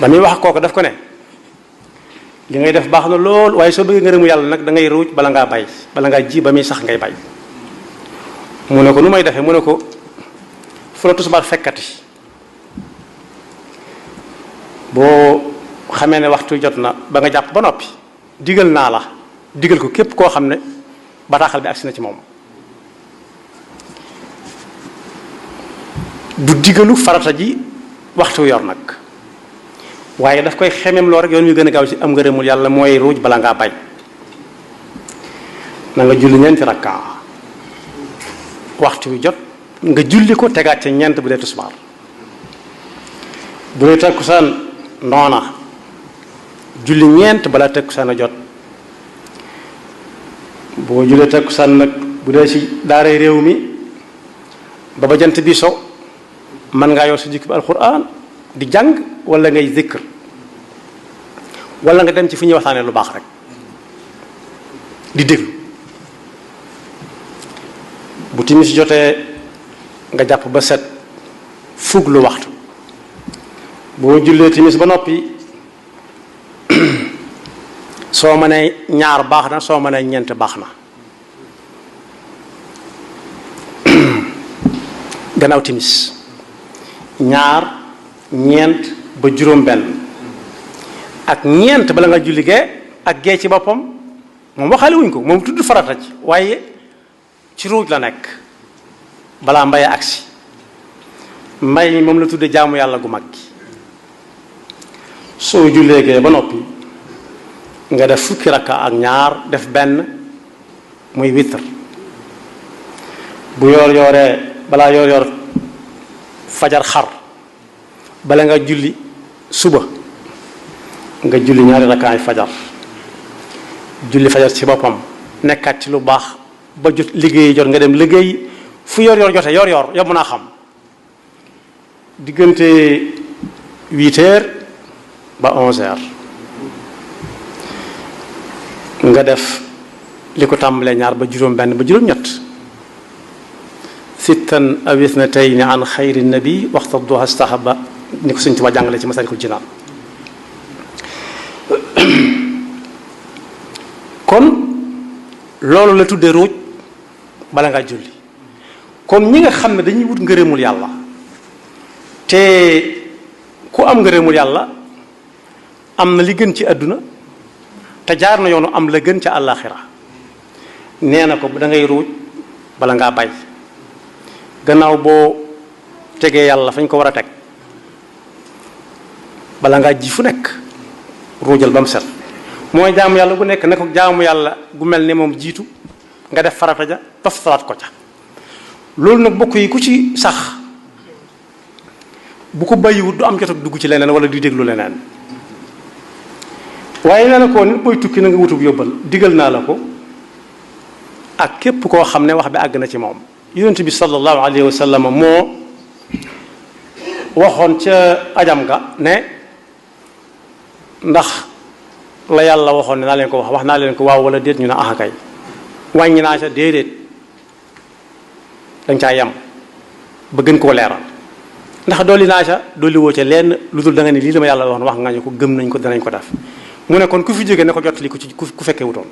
ba muy wax kooku daf ko ne li ngay def baax na lool waaye soo bëggee ngërëmu yàlla nag da ngay ruuj bala ngaa bay bala ngaa ji ba muy sax ngay bay mu ne ko nu may defee mu ne ko fu la tusbaar fekkati boo xamee ne waxtu jot na ba nga jàpp ba noppi digal naa la digal ko képp koo xam ne bataaxal bi agsi na ci moom du digalu farata ji waxtu yor nag waaye daf koy xemem loo rek yoon wi gën a gaaw ci am ngërëmul yàlla mooy ruuj bala ngaa bay na nga julli ñeenti rakka waxtu wi jot nga julli ko tegaat ca ñeent bu dee tisbaar bu dee takkusaan noona julli ñeent bala takkusaan a jot boo jullee takkusaan nag bu dee ci daaray réew mi ba ba jant bi so mën ngaa yor sa jikko bi alxuraan di jàng wala ngay zikr wala nga dem ci fi ñuy waxtaanee lu baax rek di déglu bu timis jotee nga jàpp ba set fukk lu waxtu boo jullee timis ba noppi soo mënee ñaar baax na soo mënee ñeent baax na gannaaw timis ñaar ñeent ba juróom benn ak ñeent bala nga julli gee ak gee ci boppam moom waxaale wuñ ko moom tudd farata ci waaye ci ruuj la nekk balaa mbaye agsi mbay mi moom la tudde jaamu yàlla gu mag gi soo jullee gee ba noppi nga def fukki rakka ak ñaar def benn muy witr bu yoor yooree balaa yoor yoor fajar xar bala nga julli suba nga julli ñaari rakkaay fajar julli fajar ci boppam nekkaat ci lu baax ba jot liggéey jot nga dem liggéey fu yor yor jote yor yor yow mën a xam diggante 8 heures ba 11 heures nga def li ko tàmbalee ñaar ba juróom benn ba juróom ñett sittan aw ithnatayni an xayri nabi waxta duha stahaba ni ko Sëñ Tuubaa jàngale ci Masaalikul Jinaan kon loolu la tuddee ruuj bala ngaa julli kon ñi nga xam ne dañuy wut ngërëmul yàlla te ku am ngërëmul yàlla am na li gën ci àdduna te jaar na yoonu am la gën ca àllaaxira nee na ko da ngay ruuj bala ngaa bay gannaaw boo tegee yàlla fañ ko war a teg bala ngaa ji fu nekk ruujal ba mu set mooy jaamu yàlla gu nekk ne ko jaamu yàlla gu mel ne moom jiitu nga def farata ja toftalaat ko ca loolu nag bokk yi ku ci sax bu ko bàyyiwut du am jot ak dugg ci leneen wala di déglu leneen waaye nee na ko nit booy tukki na nga wutub yóbbal digal naa la ko ak képp koo xam ne wax bi àgg na ci moom yonent bi sallallahu alayhi wa sallam moo waxoon ca ajam ga ne ndax la yàlla waxoon ne naa leen ko wax naa leen ko waaw wala déet ñu ne ah kay wàññi naa ca déedéet danga caa yem ba gën koo leeral ndax dolli naa ca dolli woo ca lenn lu dul da nga ne lii la ma yàlla waxoon wax nga ñu ko gëm nañ ko danañ ko def mu ne kon ku fi jógee ne ko jot li ku fekkee wutoon